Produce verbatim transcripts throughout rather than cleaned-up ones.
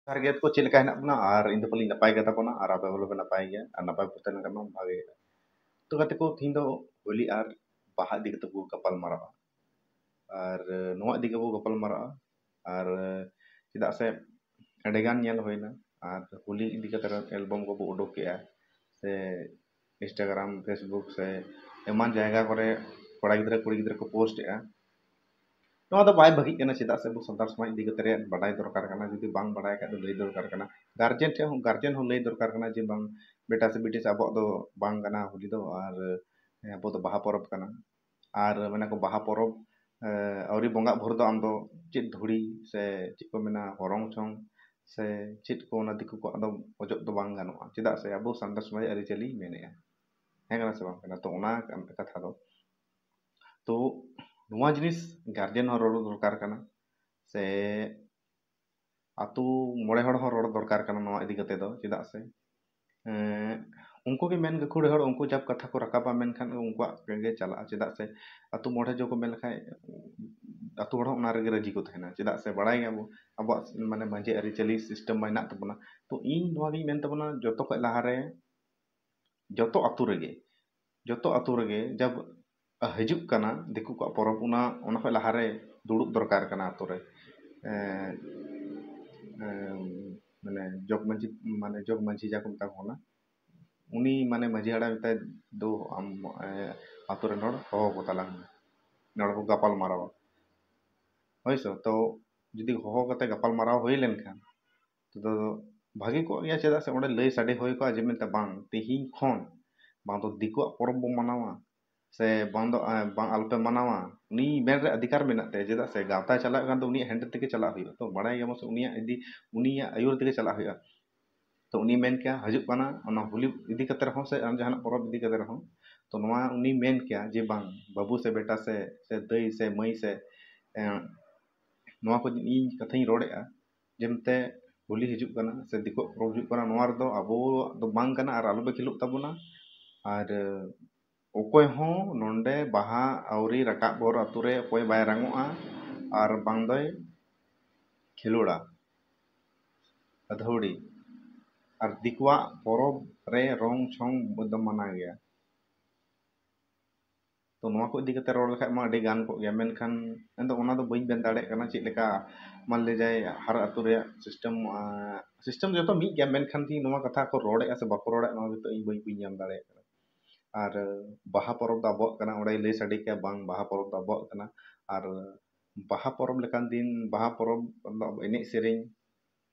ᱡᱚᱦᱟᱨ ᱜᱮ ᱠᱚ, ᱪᱮᱫ ᱞᱮᱠᱟ ᱦᱮᱱᱟᱜ ᱵᱚᱱᱟ? ᱟᱨ ᱤᱧ ᱫᱚ ᱯᱟᱞᱮᱧ ᱱᱟᱯᱟᱭ ᱜᱮ ᱛᱟᱵᱚᱱᱟ, ᱟᱨ ᱟᱯᱮ ᱦᱚᱸ ᱯᱮ ᱱᱟᱯᱟᱭ ᱜᱮᱭᱟ, ᱟᱨ ᱱᱟᱯᱟᱭ ᱵᱚ ᱛᱟᱦᱮᱸ ᱞᱮᱱᱠᱷᱟᱱ ᱢᱟ ᱵᱷᱟᱜᱮ ᱜᱮ᱾ ᱛᱚ ᱜᱟᱛᱮ ᱠᱚ, ᱛᱤᱦᱤᱧ ᱫᱚ ᱦᱳᱞᱤ ᱟᱨ ᱵᱟᱦᱟ ᱤᱫᱤ ᱠᱟᱛᱮ ᱵᱚ ᱜᱟᱯᱟᱞ ᱢᱟᱨᱟᱜᱼᱟ᱾ ᱟᱨ ᱱᱚᱣᱟ ᱤᱫᱤ ᱠᱟᱛᱮ ᱵᱚ ᱜᱟᱯᱟᱞ ᱢᱟᱨᱟᱜᱼᱟ᱾ ᱟᱨ ᱪᱮᱫᱟᱜ ᱥᱮ ᱟᱹᱰᱤᱜᱟᱱ ᱧᱮᱞ ᱦᱩᱭᱱᱟ, ᱟᱨ ᱦᱳᱞᱤ ᱤᱫᱤ ᱠᱟᱛᱮ ᱨᱮ ᱮᱞᱵᱟᱢ ᱠᱚᱵᱚ ᱩᱰᱩᱠ ᱠᱮᱜᱼᱟ, ᱥᱮ Instagram, Facebook ᱥᱮ ᱮᱢᱟᱱ ᱡᱟᱭᱜᱟ ᱠᱚᱨᱮ ᱠᱚᱲᱟ ᱜᱤᱫᱽᱨᱟᱹ ᱠᱩᱲᱤ ᱜᱤᱫᱽᱨᱟᱹ ᱠᱚ ᱯᱳᱥᱴ ᱮᱜᱼᱟ᱾ ᱱᱚᱣᱟ ᱫᱚ ᱵᱟᱭ ᱵᱷᱟᱹᱜᱤᱜ ᱠᱟᱱᱟ, ᱪᱮᱫᱟᱜ ᱥᱮ ᱟᱵᱚ ᱥᱟᱱᱛᱟᱲ ᱥᱚᱢᱟᱡᱽ ᱤᱫᱤ ᱠᱟᱛᱮ ᱨᱮ ᱵᱟᱰᱟᱭ ᱫᱚᱨᱠᱟᱨ ᱠᱟᱱᱟ᱾ ᱡᱩᱫᱤ ᱵᱟᱝ ᱵᱟᱰᱟᱭ ᱠᱷᱟᱡ ᱫᱚ ᱞᱟᱹᱭ ᱫᱚᱨᱠᱟᱨ ᱠᱟᱱᱟ᱾ ᱜᱟᱨᱡᱮᱱ ᱴᱷᱮᱱ ᱦᱚᱸ, ᱜᱟᱨᱡᱮᱱ ᱦᱚᱸ ᱞᱟᱹᱭ ᱫᱚᱨᱠᱟᱨ ᱠᱟᱱᱟ ᱡᱮ, "ᱵᱟᱝ ᱵᱮᱴᱟ ᱥᱮ ᱵᱤᱴᱤ ᱥᱮ, ᱟᱵᱚᱣᱟᱜ ᱫᱚ ᱵᱟᱝ ᱠᱟᱱᱟ ᱦᱳᱞᱤ ᱫᱚ, ᱟᱨ ᱟᱵᱚ ᱫᱚ ᱵᱟᱦᱟ ᱯᱚᱨᱚᱵᱽ ᱠᱟᱱᱟ᱾" ᱟᱨ ᱢᱮᱱᱟ ᱠᱚ, ᱵᱟᱦᱟ ᱯᱚᱨᱚᱵᱽ, ᱮ, ᱟᱹᱣᱨᱤ ᱵᱚᱸᱜᱟᱜ ᱵᱷᱳᱨ ᱫᱚ ᱟᱢ ᱫᱚ ᱪᱮᱫ ᱫᱷᱩᱲᱤ ᱥᱮ ᱪᱮᱫ ᱠᱚ ᱢᱮᱱᱟ, ᱦᱚᱨᱚᱝ ᱪᱷᱚᱝ ᱥᱮ ᱪᱮᱫ ᱠᱚ, ᱚᱱᱟ ᱫᱤᱠᱩ ᱠᱚᱣᱟᱜ ᱫᱚ ᱚᱡᱚᱜ ᱫᱚ ᱵᱟᱝ ᱜᱟᱱᱚᱜᱼᱟ, ᱪᱮᱫᱟᱜ ᱥᱮ ᱟᱵᱚ ᱥᱟᱱᱛᱟᱲ ᱥᱚᱢᱟᱡᱽ ᱟᱹᱨᱤᱪᱟᱹᱞᱤ ᱢᱮᱱᱮᱜᱼᱟ᱾ ᱦᱮᱸ ᱠᱟᱱᱟ ᱥᱮ ᱵᱟᱝ ᱠᱟᱱᱟ? ᱛᱚ ᱚᱱᱟ ᱠᱟᱛᱷᱟ ᱫᱚ, ᱛᱚ ᱱᱚᱣᱟ ᱡᱤᱱᱤᱥ ᱜᱟᱨᱡᱮᱱ ᱦᱚᱸ ᱨᱚᱲ ᱫᱚᱨᱠᱟᱨ ᱠᱟᱱᱟ, ᱥᱮ ᱟᱛᱳ ᱢᱚᱬᱮ ᱦᱚᱲ ᱦᱚᱸ ᱨᱚᱲ ᱫᱚᱨᱠᱟᱨ ᱠᱟᱱᱟ ᱱᱚᱣᱟ ᱤᱫᱤ ᱠᱟᱛᱮ ᱫᱚ, ᱪᱮᱫᱟᱜ ᱥᱮ, ᱮᱸ, ᱩᱱᱠᱩ ᱜᱮ ᱢᱮᱱ ᱜᱟᱹᱠᱷᱩᱲ ᱦᱚᱲ, ᱩᱱᱠᱩ ᱡᱟᱵ ᱠᱟᱛᱷᱟ ᱠᱚ ᱨᱟᱠᱟᱵᱟ, ᱢᱮᱱᱠᱷᱟᱱ ᱩᱱᱠᱩᱣᱟᱜ ᱜᱮ ᱪᱟᱞᱟᱜᱼᱟ᱾ ᱪᱮᱫᱟᱜ ᱥᱮ ᱟᱛᱳ ᱢᱚᱬᱮ ᱡᱚ ᱠᱚ ᱢᱮᱱ ᱞᱮᱠᱷᱟᱡ, ᱟᱛᱳ ᱦᱚᱲ ᱦᱚᱸ ᱚᱱᱟ ᱨᱮᱜᱮ ᱨᱟᱹᱡᱤ ᱠᱚ ᱛᱟᱦᱮᱱᱟ᱾ ᱪᱮᱫᱟᱜ ᱥᱮ ᱵᱟᱲᱟᱭ ᱜᱮᱭᱟᱵᱚ ᱟᱵᱚᱣᱟᱜ ᱢᱟᱱᱮ ᱢᱟᱹᱡᱷᱤ ᱟᱹᱨᱤᱪᱟᱹᱞᱤ system ᱢᱟ ᱦᱮᱱᱟᱜ ᱛᱟᱵᱚᱱᱟ᱾ ᱛᱚ ᱤᱧ ᱱᱚᱣᱟ ᱜᱤᱧ ᱢᱮᱱ ᱛᱟᱵᱚᱱᱟ, ᱡᱚᱛᱚ ᱠᱷᱚᱡ ᱞᱟᱦᱟᱨᱮ ᱡᱚᱛᱚ ᱟᱛᱳ ᱨᱮᱜᱮ, ᱡᱚᱛᱚ ᱟᱛᱳ ᱨᱮᱜᱮ ᱡᱟᱵ ᱦᱤᱡᱩᱜ ᱠᱟᱱᱟ ᱫᱤᱠᱩ ᱠᱚᱣᱟᱜ ᱯᱚᱨᱚᱵᱽ, ᱚᱱᱟ, ᱚᱱᱟ ᱠᱷᱚᱡ ᱞᱟᱦᱟᱨᱮ ᱫᱩᱲᱩᱵ ᱫᱚᱨᱠᱟᱨ ᱠᱟᱱᱟ ᱟᱛᱳ ᱨᱮ᱾ ᱮᱸ, ᱮᱸ, ᱢᱟᱱᱮ ᱡᱚᱜᱽ ᱢᱟᱹᱡᱷᱤ, ᱢᱟᱱᱮ ᱡᱚᱜᱽ ᱢᱟᱹᱡᱷᱤ ᱡᱟᱦᱟᱸ ᱠᱚ ᱢᱮᱛᱟ ᱠᱚ ᱠᱟᱱᱟ, ᱩᱱᱤ ᱢᱟᱱᱮ ᱢᱟᱹᱡᱷᱤ ᱦᱟᱲᱟᱢ ᱢᱮᱛᱟᱭ, "ᱫᱩ ᱟᱢ, ᱮᱸ, ᱟᱛᱳ ᱨᱮᱱ ᱦᱚᱲ ᱦᱚᱦᱚ ᱠᱚ ᱛᱟᱞᱟᱝ ᱢᱮ, ᱱᱚᱰᱮ ᱵᱚ ᱜᱟᱯᱟᱞ ᱢᱟᱨᱟᱣᱟ᱾" ᱦᱳᱭ ᱥᱮ, ᱛᱚ ᱡᱩᱫᱤ ᱦᱚᱦᱚ ᱠᱟᱛᱮ ᱜᱟᱯᱟᱞ ᱢᱟᱨᱟᱣ ᱦᱩᱭ ᱞᱮᱱᱠᱷᱟᱱ, ᱛᱚ ᱵᱷᱟᱹᱜᱤ ᱠᱚᱜ ᱜᱮᱭᱟ, ᱪᱮᱫᱟᱜ ᱥᱮ ᱚᱸᱰᱮ ᱞᱟᱹᱭ ᱥᱟᱰᱮ ᱦᱩᱭ ᱠᱚᱜᱼᱟ ᱡᱮ ᱢᱮᱱᱛᱮ, "ᱵᱟᱝ, ᱛᱮᱦᱮᱧ ᱠᱷᱚᱱ ᱵᱟᱝ ᱫᱚ ᱫᱤᱠᱩᱣᱟᱜ ᱯᱚᱨᱚᱵᱽ ᱵᱚ ᱢᱟᱱᱟᱣᱟ, ᱥᱮ ᱵᱟᱝ ᱫᱚ, ᱮᱸ, ᱵᱟᱝ ᱟᱞᱚᱯᱮ ᱢᱟᱱᱟᱣᱟ", ᱩᱱᱤ ᱢᱮᱱ ᱨᱮ ᱚᱫᱷᱤᱠᱟᱨ ᱢᱮᱱᱟᱜ ᱛᱟᱭᱟ᱾ ᱪᱮᱫᱟᱜ ᱥᱮ ᱜᱟᱶᱛᱟᱭ ᱪᱟᱞᱟᱜ ᱠᱟᱱ ᱫᱚ ᱩᱱᱤᱭᱟᱜ handle ᱛᱮᱜᱮ ᱪᱟᱞᱟᱜ ᱦᱩᱭᱩᱜᱼᱟ᱾ ᱛᱚ ᱵᱟᱲᱟᱭ ᱜᱮᱭᱟᱵᱚᱱ ᱥᱮ ᱩᱱᱤᱭᱟᱜ ᱤᱫᱤ, ᱩᱱᱤᱭᱟᱜ ᱟᱹᱭᱩᱨ ᱛᱮᱜᱮ ᱪᱟᱞᱟᱜ ᱦᱩᱭᱩᱜᱼᱟ᱾ ᱛᱚ ᱩᱱᱤ ᱢᱮᱱ ᱠᱮᱭᱟ, ᱦᱤᱡᱩᱜ ᱠᱟᱱᱟ ᱚᱱᱟ ᱦᱳᱞᱤ ᱤᱫᱤ ᱠᱟᱛᱮ ᱨᱮᱦᱚᱸ ᱥᱮ ᱟᱨ ᱡᱟᱦᱟᱱᱟᱜ ᱯᱚᱨᱚᱵᱽ ᱤᱫᱤ ᱠᱟᱛᱮ ᱨᱮᱦᱚᱸ, ᱛᱚ ᱱᱚᱣᱟ ᱩᱱᱤ ᱢᱮᱱ ᱠᱮᱭᱟ ᱡᱮ, "ᱵᱟᱝ, ᱵᱟᱹᱵᱩ ᱥᱮ ᱵᱮᱴᱟ ᱥᱮ, ᱥᱮ ᱫᱟᱹᱭ ᱥᱮ ᱢᱟᱹᱭ ᱥᱮ, ᱮᱸ, ᱱᱚᱣᱟ ᱠᱚ ᱤᱧ ᱠᱟᱛᱷᱟᱧ ᱨᱚᱲᱮᱫᱼᱟ, ᱡᱮ ᱢᱮᱱᱛᱮ ᱦᱳᱞᱤ ᱦᱤᱡᱩᱜ ᱠᱟᱱᱟ ᱥᱮ ᱫᱤᱠᱩᱣᱟᱜ ᱯᱚᱨᱚᱵᱽ ᱦᱤᱡᱩᱜ ᱠᱟᱱᱟ, ᱱᱚᱣᱟ ᱨᱮᱫᱚ ᱟᱵᱚᱣᱟᱜ ᱫᱚ ᱵᱟᱝ ᱠᱟᱱᱟ ᱟᱨ ᱟᱞᱚᱯᱮ ᱠᱷᱮᱞᱳᱜ ᱛᱟᱵᱚᱱᱟ᱾" ᱟᱨ ᱚᱠᱚᱭ ᱦᱚᱸ ᱱᱚᱰᱮ ᱵᱟᱦᱟ ᱟᱹᱣᱨᱤ ᱨᱟᱠᱟᱵ ᱵᱷᱳᱨ ᱟᱛᱳ ᱨᱮ ᱚᱠᱚᱭ ᱵᱟᱭ ᱨᱟᱝᱚᱜᱼᱟ ᱟᱨ ᱵᱟᱝ ᱫᱚᱭ ᱠᱷᱮᱞᱳᱲᱟ᱾ ᱟᱹᱛᱷᱟᱹᱣᱲᱤ ᱟᱨ ᱫᱤᱠᱩᱣᱟᱜ ᱯᱚᱨᱚᱵᱽ ᱨᱮ ᱨᱚᱝ ᱪᱷᱚᱝ ᱫᱚ ᱢᱟᱱᱟ ᱜᱮᱭᱟ᱾ ᱛᱚ ᱱᱚᱣᱟ ᱠᱚ ᱤᱫᱤ ᱠᱟᱛᱮ ᱨᱚᱲ ᱞᱮᱠᱷᱟᱡ ᱢᱟ ᱟᱹᱰᱤ ᱜᱟᱱ ᱠᱚᱜ ᱜᱮᱭᱟ, ᱢᱮᱱᱠᱷᱟᱱ ᱤᱧ ᱫᱚ ᱚᱱᱟ ᱫᱚ ᱵᱟᱹᱧ ᱢᱮᱱ ᱫᱟᱲᱮᱭᱟᱜ ᱠᱟᱱᱟ ᱪᱮᱫ ᱞᱮᱠᱟ ᱢᱟᱱ ᱞᱮ ᱡᱟᱭ ᱦᱟᱨ ᱟᱹᱛᱩ ᱨᱮᱭᱟᱜ system, system ᱡᱚᱛᱚ ᱢᱤᱫ ᱜᱮᱭᱟ, ᱢᱮᱱᱠᱷᱟᱱ ᱛᱤᱧ ᱱᱚᱣᱟ ᱠᱟᱛᱷᱟ ᱠᱚ ᱨᱚᱲᱮᱫᱼᱟ ᱥᱮ ᱵᱟᱠᱚ ᱨᱚᱲᱮᱫᱼᱟ, ᱱᱚᱣᱟ ᱜᱮᱛᱚ ᱤᱧ ᱵᱟᱹᱧ ᱵᱟᱹᱧ ᱧᱟᱢ ᱫᱟᱲᱮᱭᱟᱜ ᱠᱟᱱᱟ᱾ ᱟᱨ ᱵᱟᱦᱟ ᱯᱚᱨᱚᱵᱽ ᱫᱚ ᱟᱵᱚᱣᱟᱜ ᱠᱟᱱᱟ, ᱚᱸᱰᱮ ᱞᱟᱹᱭ ᱥᱟᱰᱮ ᱠᱮᱭᱟ ᱵᱟᱝ ᱵᱟᱦᱟ ᱯᱚᱨᱚᱵᱽ ᱫᱚ ᱟᱵᱚᱣᱟᱜ ᱠᱟᱱᱟ᱾ ᱟᱨ ᱵᱟᱦᱟ ᱯᱚᱨᱚᱵᱽ ᱞᱮᱠᱟᱱ ᱫᱤᱱ, ᱵᱟᱦᱟ ᱯᱚᱨᱚᱵᱽ ᱫᱚ ᱟᱵᱚ ᱮᱱᱮᱡ ᱥᱮᱨᱮᱧ,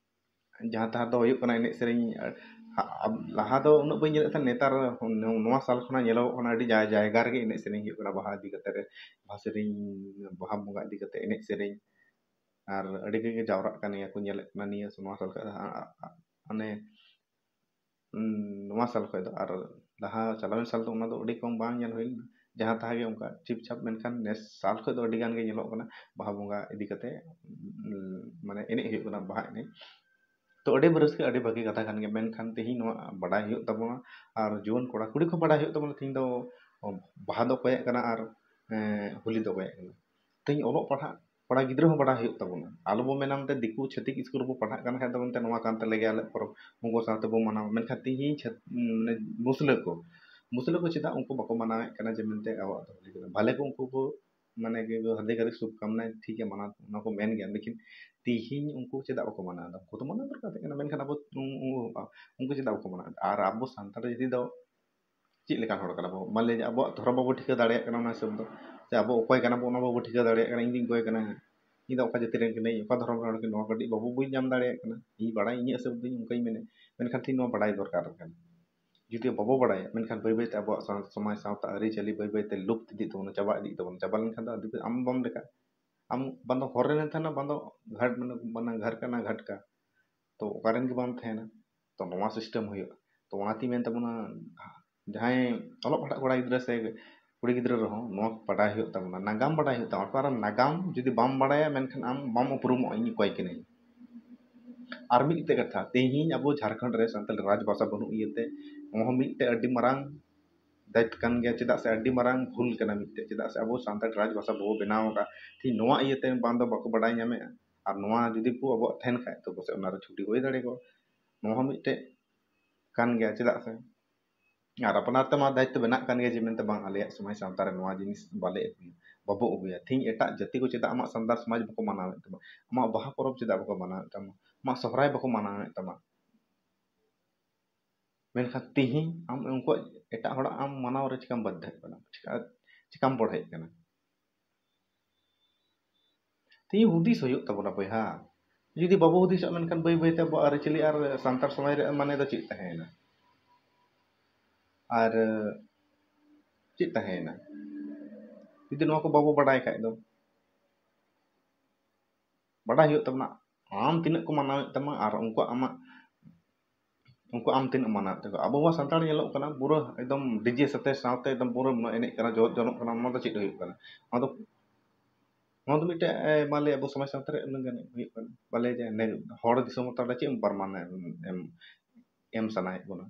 ᱡᱟᱦᱟᱸ ᱛᱟᱦᱟᱸ ᱫᱚ ᱦᱩᱭᱩᱜ ᱠᱟᱱᱟ ᱮᱱᱮᱡ ᱥᱮᱨᱮᱧ᱾ ᱟ-, ᱟ-, ᱞᱟᱦᱟ ᱫᱚ ᱩᱱᱟᱹᱜ ᱵᱟᱹᱧ ᱧᱮᱞᱮᱫ ᱛᱟᱦᱮᱸᱫ, ᱱᱮᱛᱟᱨ ᱱᱚᱣᱟ ᱥᱟᱞ ᱠᱷᱚᱱᱟᱜ ᱧᱮᱞᱚᱜᱚᱜ ᱠᱟᱱᱟ ᱟᱹᱰᱤ ᱡᱟ-, ᱡᱟᱭᱜᱟ ᱨᱮᱜᱮ ᱮᱱᱮᱡ ᱥᱮᱨᱮᱧ ᱦᱩᱭᱩᱜ ᱠᱟᱱᱟ ᱵᱟᱦᱟ ᱤᱫᱤ ᱠᱟᱛᱮ ᱨᱮ, ᱵᱟᱦᱟ ᱥᱮᱨᱮᱧ, ᱵᱟᱦᱟ ᱵᱚᱸᱜᱟ ᱤᱫᱤ ᱠᱟᱛᱮ ᱮᱱᱮᱡ ᱥᱮᱨᱮᱧ᱾ ᱟᱨ ᱟᱹᱰᱤ ᱜᱟᱱ ᱜᱮ ᱡᱟᱣᱨᱟᱜ ᱠᱟᱱ ᱜᱮᱭᱟ ᱠᱚ, ᱧᱮᱞᱮᱫ ᱠᱟᱱᱟ ᱱᱤᱭᱟᱹ ᱥᱮ ᱱᱚᱣᱟ ᱥᱟᱞ ᱠᱷᱚᱱ, ᱟ-, ᱟ-, ᱟ-, ᱢᱟᱱᱮ, ᱩᱸ, ᱱᱚᱣᱟ ᱥᱟᱞ ᱠᱷᱚᱱ ᱫᱚ᱾ ᱟᱨ ᱞᱟᱦᱟ ᱪᱟᱞᱟᱣᱮᱱ ᱥᱟᱞ ᱫᱚ ᱚᱱᱟ ᱫᱚ ᱟᱹᱰᱤ ᱠᱚᱢ ᱵᱟᱝ ᱧᱮᱞ ᱦᱩᱭ ᱞᱮᱱᱟ, ᱡᱟᱦᱟᱸ ᱛᱟᱦᱟᱸ ᱜᱮ ᱚᱱᱠᱟ ᱪᱤᱯ ᱪᱷᱟᱯ, ᱢᱮᱱᱠᱷᱟᱱ ᱱᱮᱥ ᱥᱟᱞ ᱠᱷᱚᱱ ᱫᱚ ᱟᱹᱰᱤ ᱜᱟᱱ ᱜᱮ ᱧᱮᱞᱚᱜ ᱠᱟᱱᱟ ᱵᱟᱦᱟ ᱵᱚᱸᱜᱟ ᱤᱫᱤ ᱠᱟᱛᱮ, ᱩᱸ, ᱢᱟᱱᱮ ᱮᱱᱮᱡ ᱦᱩᱭᱩᱜ ᱠᱟᱱᱟ ᱵᱟᱦᱟ ᱮᱱᱮᱡ᱾ ᱛᱚ ᱟᱹᱰᱤ ᱨᱟᱹᱥᱠᱟᱹ, ᱟᱹᱰᱤ ᱵᱷᱟᱹᱜᱤ ᱠᱟᱛᱷᱟ ᱠᱟᱱ ᱜᱮᱭᱟ, ᱢᱮᱱᱠᱷᱟᱱ ᱛᱮᱦᱮᱧ ᱱᱚᱣᱟ ᱵᱟᱰᱟᱭ ᱦᱩᱭᱩᱜ ᱛᱟᱵᱚᱱᱟ, ᱟᱨ ᱡᱩᱣᱟᱹᱱ ᱠᱚᱲᱟ ᱠᱩᱲᱤ ᱠᱚ ᱵᱟᱰᱟᱭ ᱦᱩᱭᱩᱜ ᱛᱟᱵᱚᱱᱟ ᱛᱮᱦᱮᱧ ᱫᱚ ᱵᱟᱦᱟ ᱫᱚ ᱚᱠᱚᱭᱟᱜ ᱠᱟᱱᱟ ᱟᱨ, ᱮᱸ, ᱦᱳᱞᱤ ᱫᱚ ᱚᱠᱚᱭᱟᱜ ᱠᱟᱱᱟ᱾ ᱛᱮᱦᱮᱧ ᱚᱞᱚᱜ ᱯᱟᱲᱦᱟᱜ ᱠᱚᱲᱟ ᱜᱤᱫᱽᱨᱟᱹ ᱦᱚᱸ ᱵᱟᱰᱟᱭ ᱦᱩᱭᱩᱜ ᱛᱟᱵᱚᱱᱟ᱾ ᱟᱞᱚ ᱵᱚ ᱢᱮᱱᱟ ᱢᱮᱱᱛᱮ ᱫᱤᱠᱩ ᱪᱷᱟᱹᱛᱤᱠ ᱤᱥᱠᱩᱞ ᱨᱮᱵᱚ ᱯᱟᱲᱦᱟᱜ ᱠᱟᱱ ᱠᱷᱟᱡ ᱫᱚ ᱢᱮᱱᱛᱮ ᱱᱚᱣᱟ ᱠᱟᱱ ᱛᱟᱞᱮ ᱜᱮᱭᱟ ᱟᱞᱮ ᱯᱚᱨᱚᱵᱽ, ᱩᱱᱠᱩ ᱥᱟᱶᱛᱮ ᱵᱚ ᱢᱟᱱᱟᱣᱟ᱾ ᱢᱮᱱᱠᱷᱟᱱ ᱛᱮᱦᱮᱧ ᱪᱷᱟᱹᱛ-, ᱢᱟᱱᱮ ᱢᱩᱥᱞᱟᱹ ᱠᱚ, ᱢᱩᱥᱞᱟᱹ ᱠᱚ ᱪᱮᱫᱟᱜ ᱩᱱᱠᱩ ᱵᱟᱠᱚ ᱢᱟᱱᱟᱣᱮᱫ ᱠᱟᱱᱟ ᱡᱮ ᱢᱮᱱᱛᱮ ᱟᱵᱚᱣᱟᱜ ᱫᱚ ᱦᱳᱞᱤ ᱠᱟᱱᱟ? ᱵᱷᱟᱞᱮ ᱠᱚ ᱩᱱᱠᱩ ᱠᱚ ᱢᱟᱱᱮ ᱜᱮ ᱦᱟᱨᱫᱤᱠ ᱦᱟᱨᱫᱤᱠ ᱥᱩᱵᱷᱠᱟᱢᱱᱟ ᱴᱷᱤᱠ ᱜᱮ ᱢᱟᱱᱟᱣ, ᱚᱱᱟ ᱠᱚ ᱢᱮᱱ ᱜᱮᱭᱟ, ᱞᱮᱠᱤᱱ ᱛᱤᱦᱤᱧ ᱩᱱᱠᱩ ᱪᱮᱫᱟᱜ ᱵᱟᱠᱚ ᱢᱟᱱᱟᱣ ᱮᱫᱟ? ᱩᱱᱠᱩ ᱫᱚ ᱢᱟᱱᱟᱣ ᱫᱚᱨᱠᱟᱨ ᱛᱟᱦᱮᱸ ᱠᱟᱱᱟ, ᱢᱮᱱᱠᱷᱟᱱ ᱟᱵᱚ ᱩᱱ-, ᱩᱱ-, ᱩᱱᱠᱩ ᱪᱮᱫᱟᱜ ᱵᱟᱠᱚ ᱢᱟᱱᱟᱣ ᱮᱫᱟ? ᱟᱨ ᱟᱵᱚ ᱥᱟᱱᱛᱟᱲ ᱡᱟᱹᱛᱤ ᱫᱚ ᱪᱮᱫ ᱞᱮᱠᱟᱱ ᱦᱚᱲ ᱠᱟᱱᱟ ᱵᱚ? ᱢᱟᱱ ᱞᱤᱭᱟ ᱟᱵᱚᱣᱟᱜ ᱫᱷᱚᱨᱚᱢ ᱵᱟᱵᱚ ᱴᱷᱤᱠᱟᱹ ᱫᱟᱲᱮᱭᱟᱜ ᱠᱟᱱᱟ ᱚᱱᱟ ᱦᱤᱥᱟᱹᱵ ᱫᱚ, ᱥᱮ ᱟᱵᱚ ᱚᱠᱚᱭ ᱠᱟᱱᱟ ᱵᱚ ᱚᱱᱟ ᱵᱟᱵᱚ ᱴᱷᱤᱠᱟᱹ ᱫᱟᱲᱮᱭᱟᱜ ᱠᱟᱱᱟ, ᱤᱧ ᱫᱩᱧ ᱚᱠᱚᱭ ᱠᱟᱱᱟ, ᱤᱧ ᱫᱚ ᱚᱠᱟ ᱡᱟᱹᱛᱤ ᱨᱮᱱ ᱠᱟᱹᱱᱟᱹᱧ, ᱚᱠᱟ ᱫᱷᱚᱨᱚᱢ ᱨᱮᱱ ᱦᱚᱲ ᱠᱟᱹᱱᱟᱹᱧ, ᱱᱚᱣᱟ ᱠᱟᱹᱴᱤᱡ ᱵᱟᱵᱚ ᱵᱩᱡᱽ ᱧᱟᱢ ᱫᱟᱲᱮᱭᱟᱜ ᱠᱟᱱᱟ᱾ ᱤᱧ ᱵᱟᱲᱟᱭ, ᱤᱧᱟᱹᱜ ᱦᱤᱥᱟᱹᱵ ᱫᱚᱧ ᱚᱱᱠᱟᱧ ᱢᱮᱱᱟ, ᱢᱮᱱᱠᱷᱟᱱ ᱛᱮᱦᱮᱧ ᱱᱚᱣᱟ ᱵᱟᱰᱟᱭ ᱫᱚᱨᱠᱟᱨ ᱠᱟᱱᱟ᱾ ᱡᱩᱫᱤ ᱵᱟᱵᱚ ᱵᱟᱲᱟᱭᱟ, ᱢᱮᱱᱠᱷᱟᱱ ᱵᱟᱹᱭ ᱵᱟᱹᱭ ᱛᱮ ᱟᱵᱚᱣᱟᱜ ᱥᱟᱶ-, ᱥᱚᱢᱟᱡᱽ ᱥᱟᱶᱛᱟ ᱟᱹᱨᱤᱪᱟᱹᱞᱤ ᱵᱟᱹᱭ ᱵᱟᱹᱭ ᱛᱮ ᱞᱩᱯᱛ ᱤᱫᱤᱜ ᱛᱟᱵᱚᱱᱟ, ᱪᱟᱵᱟ ᱤᱫᱤᱜ ᱛᱟᱵᱚᱱᱟ᱾ ᱪᱟᱵᱟ ᱞᱮᱱᱠᱷᱟᱱ ᱫᱚ ᱟᱫᱚ ᱟᱢ ᱵᱟᱢ ᱞᱮᱠᱟ, ᱟᱢ ᱵᱟᱝ ᱫᱚ ᱦᱚᱨ ᱨᱮ ᱛᱟᱦᱮᱱᱟ, ᱵᱟᱝ ᱫᱚ ᱜᱷᱟᱴ, ᱢᱟᱱᱮ, ᱢᱟᱱᱮ ᱜᱷᱟᱴ ᱠᱟᱱᱟ, ᱜᱷᱟᱴ ᱠᱟ᱾ ᱛᱚ ᱚᱠᱟᱨᱮᱱ ᱜᱮ ᱵᱟᱢ ᱛᱟᱦᱮᱱᱟ᱾ ᱛᱚ ᱱᱚᱣᱟ system ᱦᱩᱭᱩᱜᱼᱟ᱾ ᱛᱚ ᱚᱱᱟᱛᱤᱧ ᱢᱮᱱ ᱛᱟᱵᱚᱱᱟ, ᱡᱟᱦᱟᱸᱭ ᱚᱞᱚᱜ ᱯᱟᱲᱦᱟᱜ ᱠᱚᱲᱟ ᱜᱤᱫᱽᱨᱟᱹ ᱥᱮ ᱠᱩᱲᱤ ᱜᱤᱫᱽᱨᱟᱹ ᱨᱮᱦᱚᱸ ᱱᱚᱣᱟ ᱵᱟᱰᱟᱭ ᱦᱩᱭᱩᱜ ᱛᱟᱵᱚᱱᱟ, ᱱᱟᱜᱟᱢ ᱵᱟᱰᱟᱭ ᱦᱩᱭᱩᱜ ᱛᱟᱵᱚᱱᱟ᱾ ᱟᱯᱱᱟᱨᱟᱜ ᱱᱟᱜᱟᱢ ᱡᱩᱫᱤ ᱵᱟᱢ ᱵᱟᱰᱟᱭᱟ, ᱢᱮᱱᱠᱷᱟᱱ ᱟᱢ ᱵᱟᱢ ᱩᱯᱨᱩᱢᱚᱜᱼᱟ ᱤᱧ ᱚᱠᱚᱭ ᱠᱟᱹᱱᱟᱹᱧ᱾ ᱟᱨ ᱢᱤᱫᱴᱮᱡ ᱠᱟᱛᱷᱟ, ᱛᱮᱦᱮᱧ ᱟᱵᱚ ᱡᱷᱟᱲᱠᱷᱚᱸᱰ ᱨᱮ ᱥᱟᱱᱛᱟᱲᱤ ᱨᱟᱡᱽ ᱵᱷᱟᱥᱟ ᱵᱟᱹᱱᱩᱜ ᱤᱭᱟᱹᱛᱮ ᱱᱚᱣᱟ ᱦᱚᱸ ᱢᱤᱫᱴᱮᱡ ᱟᱹᱰᱤ ᱢᱟᱨᱟᱝ ᱫᱟᱭᱤᱛᱛᱚ ᱠᱟᱱ ᱜᱮᱭᱟ, ᱪᱮᱫᱟᱜ ᱥᱮ ᱟᱹᱰᱤ ᱢᱟᱨᱟᱝ ᱵᱷᱩᱞ ᱠᱟᱱᱟ ᱢᱤᱫᱴᱮᱡ, ᱪᱮᱫᱟᱜ ᱥᱮ ᱟᱵᱚ ᱥᱟᱱᱛᱟᱲᱤ ᱨᱟᱡᱽ ᱵᱷᱟᱥᱟ ᱵᱟᱵᱚ ᱵᱮᱱᱟᱣ ᱟᱠᱟᱫ᱾ ᱛᱮᱦᱮᱧ ᱱᱚᱣᱟ ᱤᱭᱟᱹᱛᱮ ᱵᱟᱝ ᱫᱚ ᱵᱟᱠᱚ ᱵᱟᱰᱟᱭ ᱧᱟᱢᱮᱫᱼᱟ, ᱟᱨ ᱱᱚᱣᱟ ᱡᱩᱫᱤ ᱠᱚ ᱟᱵᱚᱣᱟᱜ ᱛᱟᱦᱮᱱ ᱠᱷᱟᱡ, ᱛᱚ ᱯᱟᱥᱮᱡ ᱚᱱᱟ ᱨᱮ ᱪᱷᱩᱴᱤ ᱦᱩᱭ ᱫᱟᱲᱮ ᱠᱚᱜᱼᱟ᱾ ᱱᱚᱣᱟ ᱦᱚᱸ ᱢᱤᱫᱴᱮᱡ ᱠᱟᱱ ᱜᱮᱭᱟ, ᱪᱮᱫᱟᱜ ᱥᱮ ᱟᱨ ᱟᱯᱱᱟᱨ ᱛᱮᱢᱟ ᱫᱟᱭᱤᱛᱛᱚ ᱵᱮᱱᱟᱜ ᱠᱟᱱ ᱜᱮᱭᱟ ᱡᱮ ᱢᱮᱱᱛᱮ ᱵᱟᱝ, ᱟᱞᱮᱭᱟᱜ ᱥᱚᱢᱟᱡᱽ ᱥᱟᱶᱛᱟ ᱨᱮ ᱱᱚᱣᱟ ᱡᱤᱱᱤᱥ ᱵᱟᱞᱮ ᱟᱹᱜᱩᱭᱟ, ᱵᱟᱵᱚ ᱟᱹᱜᱩᱭᱟ᱾ ᱛᱮᱦᱤᱧ ᱮᱴᱟᱜ ᱡᱟᱹᱛᱤ ᱠᱚ ᱪᱮᱫᱟᱜ ᱟᱢᱟᱜ ᱥᱟᱱᱛᱟᱲ ᱥᱚᱢᱟᱡᱽ ᱵᱟᱠᱚ ᱢᱟᱱᱟᱣᱮᱫ ᱛᱟᱢᱟ? ᱟᱢᱟᱜ ᱵᱟᱦᱟ ᱯᱚᱨᱚᱵᱽ ᱪᱮᱫᱟᱜ ᱵᱟᱠᱚ ᱢᱟᱱᱟᱣᱮᱫ ᱛᱟᱢᱟ? ᱟᱢᱟᱜ ᱥᱚᱦᱨᱟᱭ ᱵᱟᱠᱚ ᱢᱟᱱᱟᱣᱮᱫ ᱛᱟᱢᱟ? ᱢᱮᱱᱠᱷᱟᱱ ᱛᱤᱦᱤᱧ ᱟᱢ ᱩᱱᱠᱩᱣᱟᱜ, ᱮᱴᱟᱜ ᱦᱚᱲᱟᱜ ᱟᱢ ᱢᱟᱱᱟᱣ ᱨᱮ ᱪᱤᱠᱟᱢ ᱵᱟᱫᱽᱫᱷᱚᱜ ᱠᱟᱱᱟ? ᱪᱤᱠᱟ, ᱪᱤᱠᱟᱢ ᱵᱚᱲᱦᱮᱜ ᱠᱟᱱᱟ? ᱛᱤᱦᱤᱧ ᱦᱩᱫᱤᱥ ᱦᱩᱭᱩᱜ ᱛᱟᱵᱚᱱᱟ ᱵᱚᱭᱦᱟ᱾ ᱡᱩᱫᱤ ᱵᱟᱵᱚ ᱦᱩᱫᱤᱥᱚᱜᱼᱟ, ᱢᱮᱱᱠᱷᱟᱱ ᱵᱟᱹᱭ ᱵᱟᱹᱭᱛᱮ ᱟᱵᱚᱣᱟᱜ ᱟᱹᱨᱤᱪᱟᱹᱞᱤ ᱟᱨ ᱥᱟᱱᱛᱟᱲ ᱥᱚᱢᱟᱡᱽ ᱨᱮ ᱢᱟᱱᱮ ᱫᱚ ᱪᱮᱫ ᱛᱟᱦᱮᱸᱭᱮᱱᱟ? ᱟᱨ ᱪᱮᱫ ᱛᱟᱦᱮᱸᱭᱮᱱᱟ? ᱡᱩᱫᱤ ᱱᱚᱣᱟ ᱠᱚ ᱵᱟᱵᱚ ᱵᱟᱰᱟᱭ ᱠᱷᱟᱡ ᱫᱚ, ᱵᱟᱰᱟᱭ ᱦᱩᱭᱩᱜ ᱛᱟᱵᱚᱱᱟ ᱟᱢ ᱛᱤᱱᱟᱹᱜ ᱠᱚ ᱢᱟᱱᱟᱣᱮᱫ ᱛᱟᱢᱟ ᱟᱨ ᱩᱱᱠᱩ ᱟᱢᱟᱜ, ᱩᱱᱠᱩ ᱟᱢ ᱛᱤᱱᱟᱹᱜ ᱢᱟᱱᱟᱣᱮᱫ ᱛᱟᱠᱚᱣᱟ᱾ ᱟᱵᱚ ᱢᱟ ᱥᱟᱱᱛᱟᱲ ᱧᱮᱞᱚᱜ ᱠᱟᱱᱟ ᱯᱩᱨᱟᱹ ᱮᱠᱫᱚᱢ ᱰᱤᱡᱮ ᱥᱟᱛᱮ, ᱥᱟᱶᱛᱮ ᱮᱠᱫᱚᱢ ᱯᱩᱨᱟᱹ ᱮᱱᱮᱡ ᱠᱟᱱᱟ, ᱡᱚ-, ᱡᱚᱱᱚᱜ ᱠᱟᱱᱟ, ᱚᱱᱟ ᱫᱚ ᱪᱮᱫ ᱦᱩᱭᱩᱜ ᱠᱟᱱᱟ? ᱚᱱᱟ ᱫᱚ, ᱱᱚᱣᱟ ᱫᱚ ᱢᱤᱫᱴᱮᱡ, ᱮ, ᱢᱟᱱᱞᱤᱭᱟ ᱟᱵᱚ ᱥᱚᱢᱟᱡᱽ ᱥᱟᱶᱛᱟ ᱨᱮ ᱩᱱᱟᱹᱜ ᱜᱟᱱ ᱦᱩᱭᱩᱜ ᱠᱟᱱᱟ᱾ ᱵᱟᱞᱮ ᱡᱮ ᱱᱮ-, ᱦᱚᱲ ᱫᱤᱥᱚᱢ ᱦᱚᱲ ᱛᱟᱞᱟ ᱪᱮᱫ ᱮᱢ ᱯᱨᱚᱢᱟᱱ ᱮᱢ, ᱮᱢ, ᱮᱢ ᱥᱟᱱᱟᱭᱮᱫ ᱵᱚᱱᱟ?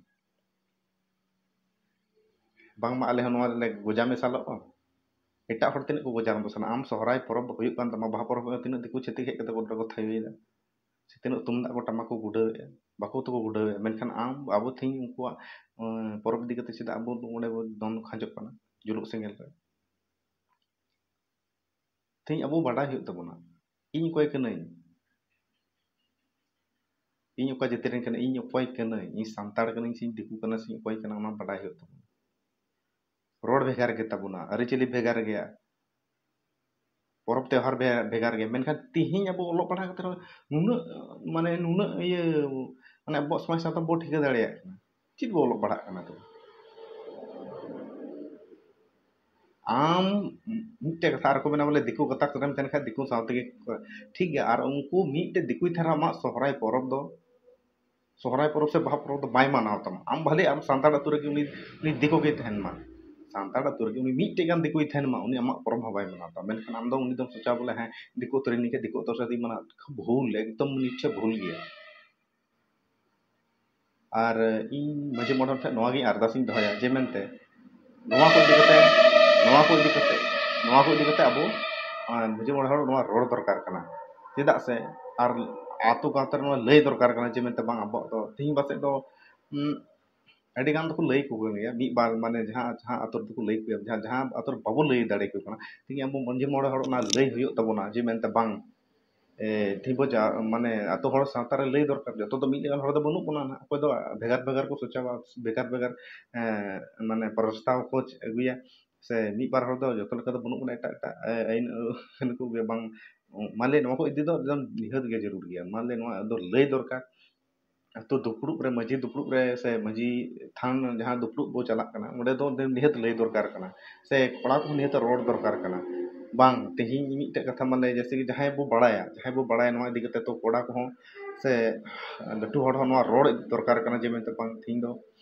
ᱵᱟᱝᱢᱟ ᱟᱞᱮ ᱦᱚᱸ ᱱᱚᱣᱟ ᱨᱮᱞᱮ ᱜᱚᱡᱟ ᱢᱮᱥᱟᱞᱚᱜᱼᱟ᱾ ᱮᱴᱟᱜ ᱦᱚᱲ ᱛᱤᱱᱟᱹᱜ ᱠᱚ ᱜᱚᱡᱟ ᱢᱮᱥᱟᱞᱟ? ᱟᱢ ᱥᱚᱦᱨᱟᱭ ᱯᱚᱨᱚᱵᱽ ᱦᱩᱭᱩᱜ ᱠᱟᱱ ᱛᱟᱢᱟ, ᱵᱟᱦᱟ ᱯᱚᱨᱚᱵᱽ ᱦᱩᱭᱩᱜ ᱠᱟᱱᱟ, ᱛᱤᱱᱟᱹᱜ ᱫᱤᱠᱩ ᱪᱷᱟᱹᱛᱤᱠ ᱦᱮᱡ ᱠᱟᱛᱮ ᱜᱚᱰᱟ ᱨᱮᱠᱚ ᱛᱷᱟᱭᱚᱭᱮᱫᱟ, ᱥᱮ ᱛᱤᱱᱟᱹᱜ ᱛᱩᱢᱫᱟᱜ ᱠᱚ ᱴᱟᱢᱟᱠ ᱠᱚ ᱜᱩᱰᱟᱹᱣᱮᱫᱼᱟ, ᱵᱟᱠᱚ ᱛᱮᱠᱚ ᱜᱩᱰᱟᱹᱣᱮᱫᱼᱟ, ᱢᱮᱱᱠᱷᱟᱱ ᱟᱢ, ᱟᱵᱚ ᱛᱮᱦᱮᱧ ᱩᱱᱠᱩᱣᱟᱜ, ᱮᱸ, ᱯᱚᱨᱚᱵᱽ ᱤᱫᱤ ᱠᱟᱛᱮ ᱪᱮᱫᱟᱜ ᱟᱵᱚ ᱚᱸᱰᱮ ᱵᱚ ᱫᱚᱱ ᱠᱷᱟᱸᱡᱚᱜ ᱠᱟᱱᱟ ᱡᱩᱞᱩᱜ ᱥᱮᱸᱜᱮᱞ ᱨᱮ? ᱛᱮᱦᱮᱧ ᱟᱵᱚ ᱵᱟᱰᱟᱭ ᱦᱩᱭᱩᱜ ᱛᱟᱵᱚᱱᱟ, ᱤᱧ ᱚᱠᱚᱭ ᱠᱟᱹᱱᱟᱹᱧ, ᱤᱧ ᱚᱠᱟ ᱡᱟᱹᱛᱤ ᱨᱮᱱ ᱠᱟᱹᱱᱟᱹᱧ, ᱤᱧ ᱚᱠᱚᱭ ᱠᱟᱹᱱᱟᱹᱧ, ᱤᱧ ᱥᱟᱱᱛᱟᱲ ᱠᱟᱹᱱᱟᱹᱧ ᱥᱮ ᱤᱧ ᱫᱤᱠᱩ ᱠᱟᱱᱟ ᱥᱮ ᱤᱧ ᱚᱠᱚᱭ ᱠᱟᱱᱟ, ᱚᱱᱟ ᱵᱟᱰᱟᱭ ᱦᱩᱭᱩᱜ ᱛᱟᱵᱚᱱᱟ᱾ ᱨᱚᱲ ᱵᱷᱮᱜᱟᱨ ᱜᱮ ᱛᱟᱵᱚᱱᱟ, ᱟᱹᱨᱤᱪᱟᱹᱞᱤ ᱵᱷᱮᱜᱟᱨ ᱜᱮᱭᱟ, ᱯᱚᱨᱚᱵᱽ ᱛᱮᱣᱦᱟᱨ ᱵᱷᱮ-, ᱵᱷᱮᱜᱟᱨ ᱜᱮᱭᱟ, ᱢᱮᱱᱠᱷᱟᱱ ᱛᱤᱦᱤᱧ ᱟᱵᱚ ᱚᱞᱚᱜ ᱯᱟᱲᱦᱟᱣ ᱠᱟᱛᱮ ᱨᱮᱦᱚᱸ ᱱᱩᱱᱟᱹᱜ, ᱢᱟᱱᱮ, ᱱᱩᱱᱟᱹᱜ ᱤᱭᱟᱹ, ᱢᱟᱱᱮ, ᱟᱵᱚᱣᱟᱜ ᱥᱚᱢᱟᱡᱽ ᱥᱟᱶᱛᱟ ᱵᱚ ᱴᱷᱤᱠᱟᱹ ᱫᱟᱲᱮᱭᱟᱜ ᱠᱟᱱᱟ? ᱪᱮᱫ ᱵᱚ ᱚᱞᱚᱜ ᱯᱟᱲᱦᱟᱜ ᱠᱟᱱᱟ ᱛᱚᱵᱮ? ᱟᱢ ᱢᱤᱫᱴᱮᱡ ᱠᱟᱛᱷᱟ ᱟᱨ ᱠᱚ ᱢᱮᱱᱟ ᱵᱚᱞᱮ ᱫᱤᱠᱩ ᱜᱟᱛᱟᱠ ᱨᱮᱢ ᱛᱟᱦᱮᱱ ᱠᱷᱟᱱ ᱫᱤᱠᱩ ᱥᱟᱶ ᱛᱮᱜᱮ ᱠᱚ-, ᱴᱷᱤᱠ ᱜᱮᱭᱟ, ᱟᱨ ᱩᱱᱠᱩ ᱢᱤᱫᱴᱮᱡ ᱫᱤᱠᱩᱭ ᱛᱟᱦᱮᱱ ᱨᱮᱦᱚᱸ ᱟᱢᱟᱜ ᱥᱚᱦᱨᱟᱭ ᱯᱚᱨᱚᱵᱽ ᱫᱚ, ᱥᱚᱦᱨᱟᱭ ᱯᱚᱨᱚᱵᱽ ᱥᱮ ᱵᱟᱦᱟ ᱯᱚᱨᱚᱵᱽ ᱫᱚ ᱵᱟᱭ ᱢᱟᱱᱟᱣ ᱛᱟᱢᱟ᱾ ᱟᱢ ᱵᱷᱟᱞᱮ ᱟᱢ ᱥᱟᱱᱛᱟᱲ ᱟᱹᱛᱩ ᱨᱮᱜᱮ ᱩᱱᱤ, ᱩᱱᱤ ᱫᱤᱠᱩ ᱜᱮᱭ ᱛᱟᱦᱮᱱ ᱢᱟ, ᱥᱟᱱᱛᱟᱲ ᱟᱹᱛᱩ ᱨᱮᱜᱮ ᱩᱱᱤ ᱢᱤᱫᱴᱮᱡ ᱜᱟᱱ ᱫᱤᱠᱩᱭ ᱛᱟᱦᱮᱱ ᱢᱟ, ᱩᱱᱤ ᱟᱢᱟᱜ ᱯᱚᱨᱚᱵᱽ ᱦᱚᱸ ᱵᱟᱭ ᱢᱟᱱᱟᱣ ᱛᱟᱢᱟ᱾ ᱢᱮᱱᱠᱷᱟᱱ ᱟᱢ ᱫᱚ ᱩᱱᱤ ᱫᱚᱢ ᱥᱚᱪᱟᱣ ᱵᱚᱞᱮ, ᱦᱮᱸ, ᱫᱤᱠᱩ ᱟᱹᱛᱩ ᱨᱮ ᱱᱤᱝᱠᱟᱹ ᱫᱤᱠᱩ ᱟᱹᱛᱩ ᱥᱟᱶᱛᱮᱧ ᱢᱟᱱᱟᱣ, ᱵᱷᱩᱞ, ᱮᱠᱫᱚᱢ ᱱᱤᱪᱪᱷᱚ ᱵᱷᱩᱞ ᱜᱮᱭᱟ᱾ ᱟᱨ ᱤᱧ ᱢᱟᱹᱡᱷᱤ ᱢᱚᱬᱮ ᱦᱚᱲ ᱴᱷᱮᱱ ᱱᱚᱣᱟ ᱜᱮ ᱟᱨᱫᱟᱥ ᱤᱧ ᱫᱚᱦᱚᱭᱟ ᱡᱮ ᱢᱮᱱᱛᱮ ᱱᱚᱣᱟ ᱠᱚ ᱤᱫᱤ ᱠᱟᱛᱮ, ᱱᱚᱣᱟ ᱠᱚ ᱤᱫᱤ ᱠᱟᱛᱮ, ᱱᱚᱣᱟ ᱠᱚ ᱤᱫᱤ ᱠᱟᱛᱮ ᱟᱵᱚ, ᱟᱨ ᱢᱟᱹᱡᱷᱤ ᱢᱚᱬᱮ ᱦᱚᱲ ᱱᱚᱣᱟ ᱨᱚᱲ ᱫᱚᱨᱠᱟᱨ ᱠᱟᱱᱟ᱾ ᱪᱮᱫᱟᱜ ᱥᱮ ᱟᱨ ᱟᱛᱳ ᱜᱟᱶᱛᱟ ᱨᱮ ᱱᱚᱣᱟ ᱞᱟᱹᱭ ᱫᱚᱨᱠᱟᱨ ᱠᱟᱱᱟ ᱡᱮ ᱢᱮᱱᱛᱮ ᱵᱟᱝ ᱟᱵᱚᱣᱟᱜ ᱫᱚ ᱛᱤᱦᱤᱧ ᱯᱟᱥᱮᱡ ᱫᱚ, ᱩᱸ, ᱟᱹᱰᱤ ᱜᱟᱱ ᱫᱚᱠᱚ ᱞᱟᱹᱭ ᱠᱚ ᱠᱟᱱ ᱜᱮᱭᱟ, ᱢᱤᱫ ᱵᱟᱨ ᱢᱟᱱᱮ ᱡᱟᱦᱟᱸ, ᱡᱟᱦᱟᱸ ᱟᱛᱳ ᱨᱮᱫᱚ ᱠᱚ ᱞᱟᱹᱭ ᱠᱚ ᱜᱮᱭᱟ, ᱡᱟᱦᱟᱸ, ᱡᱟᱦᱟᱸ ᱟᱛᱳ ᱨᱮ ᱵᱟᱵᱚ ᱞᱟᱹᱭ ᱫᱟᱲᱮ ᱠᱚ ᱠᱟᱱᱟ, ᱛᱤᱦᱤᱧ ᱟᱵᱚ ᱢᱟᱺᱡᱷᱤ ᱢᱚᱬᱮ ᱦᱚᱲ ᱚᱱᱟ ᱞᱟᱹᱭ ᱦᱩᱭᱩᱜ ᱛᱟᱵᱚᱱᱟ ᱡᱮ ᱢᱮᱱᱛᱮ ᱵᱟᱝ, ᱮ, ᱛᱤᱦᱤᱧ ᱵᱚ ᱡᱟ-, ᱢᱟᱱᱮ ᱟᱛᱳ ᱦᱚᱲ ᱥᱟᱶᱛᱟ ᱨᱮ ᱞᱟᱹᱭ ᱫᱚᱨᱠᱟᱨ, ᱡᱚᱛᱚ ᱫᱚ ᱢᱤᱫ ᱞᱮᱠᱟᱱ ᱦᱚᱲ ᱫᱚ ᱵᱟᱹᱱᱩᱜ ᱵᱚᱱᱟ ᱱᱟᱦᱟᱜ, ᱚᱠᱚᱭ ᱫᱚ ᱵᱷᱮᱜᱟᱨ ᱵᱷᱮᱜᱟᱨ ᱠᱚ ᱥᱚᱪᱟᱣᱟ, ᱵᱷᱮᱜᱟᱨ ᱵᱷᱮᱜᱟᱨ, ᱮ, ᱢᱟᱱᱮ ᱯᱨᱚᱥᱛᱟᱵ ᱠᱚ ᱟᱹᱜᱩᱭᱟ, ᱥᱮ ᱢᱤᱫ ᱵᱟᱨ ᱦᱚᱲ ᱫᱚ ᱡᱚᱛᱚ ᱞᱮᱠᱟ ᱫᱚ ᱵᱟᱹᱱᱩᱜ ᱵᱚᱱᱟ, ᱮᱴᱟᱜ ᱮᱴᱟᱜ, ᱮ, ᱟᱹᱭᱤᱱ ᱟᱹᱱ ᱠᱚᱜᱮ ᱵᱟᱝ, ᱢᱟᱱᱞᱤᱭᱟ ᱱᱚᱣᱟ ᱠᱚ ᱤᱫᱤ ᱫᱚ ᱮᱠᱫᱚᱢ ᱱᱤᱦᱟᱹᱛ ᱜᱮ ᱡᱟᱹᱨᱩᱲ ᱜᱮᱭᱟ, ᱢᱟᱱᱞᱤᱭᱟ ᱱᱚᱣᱟ ᱫᱚ ᱞᱟᱹᱭ ᱫᱚᱨᱠᱟᱨ, ᱟᱛᱳ ᱫᱩᱯᱲᱩᱵ ᱨᱮ, ᱢᱟᱹᱡᱷᱤ ᱫᱩᱯᱲᱩᱵ ᱨᱮ ᱥᱮ ᱢᱟᱹᱡᱷᱤ ᱛᱷᱟᱱ ᱡᱟᱦᱟᱸ ᱫᱩᱯᱲᱩᱵ ᱵᱚ ᱪᱟᱞᱟᱜ ᱠᱟᱱᱟ, ᱚᱸᱰᱮ ᱫᱚ ᱱᱤᱦᱟᱹᱛ ᱞᱟᱹᱭ ᱫᱚᱨᱠᱟᱨ ᱠᱟᱱᱟ᱾ ᱥᱮ ᱠᱚᱲᱟ ᱠᱚᱦᱚᱸ ᱱᱤᱦᱟᱹᱛ ᱨᱚᱲ ᱫᱚᱨᱠᱟᱨ ᱠᱟᱱᱟ᱾ ᱵᱟᱝ, ᱛᱮᱦᱮᱧ ᱢᱤᱫᱴᱮᱡ ᱠᱟᱛᱷᱟ ᱢᱟᱱᱮ ᱡᱮᱭᱥᱮ ᱠᱤ ᱡᱟᱦᱟᱸᱭ ᱵᱚ ᱵᱟᱲᱟᱭᱟ, ᱡᱟᱦᱟᱸᱭ ᱵᱚ ᱵᱟᱲᱟᱭᱟ ᱱᱚᱣᱟ ᱤᱫᱤ ᱠᱟᱛᱮ, ᱛᱚ ᱠᱚᱲᱟ ᱠᱚᱦᱚᱸ ᱥᱮ ᱞᱟᱹᱴᱩ ᱦᱚᱲ ᱦᱚᱸ ᱱᱚᱣᱟ ᱨᱚᱲ ᱫᱚᱨᱠᱟᱨ ᱠᱟᱱᱟ ᱡᱮ ᱢᱮᱱᱛᱮ ᱵᱟᱝ ᱛᱮᱦᱮᱧ ᱫᱚ,